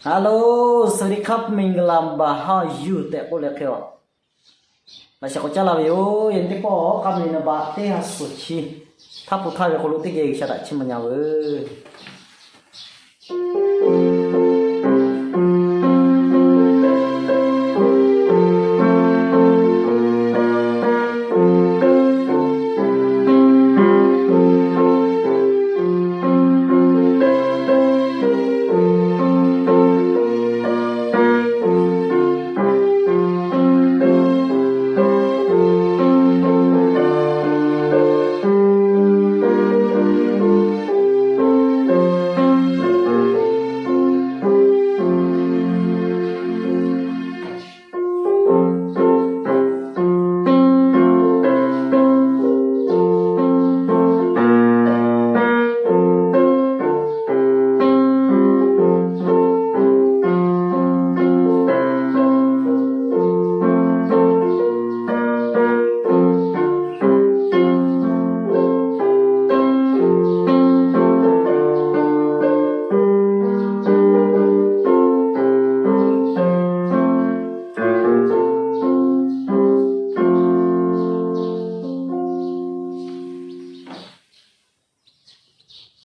สวัสดีครับ မင်္ဂလာပါ how are you tehꞈ k'oˆ leh hk'e a, laꞈ sheh k'awꞈ caˉ la ve yoˬ. Yaꞈ nyi teˇ pawˆ hk'a meh naˍ baꞈ teˇ ha suhˍ chi htaˇ hpu htaˇ ve hk'aw lo teˇ geh G'uiˬsha htaꞈ chiˇ mvuh nyi veuˬ.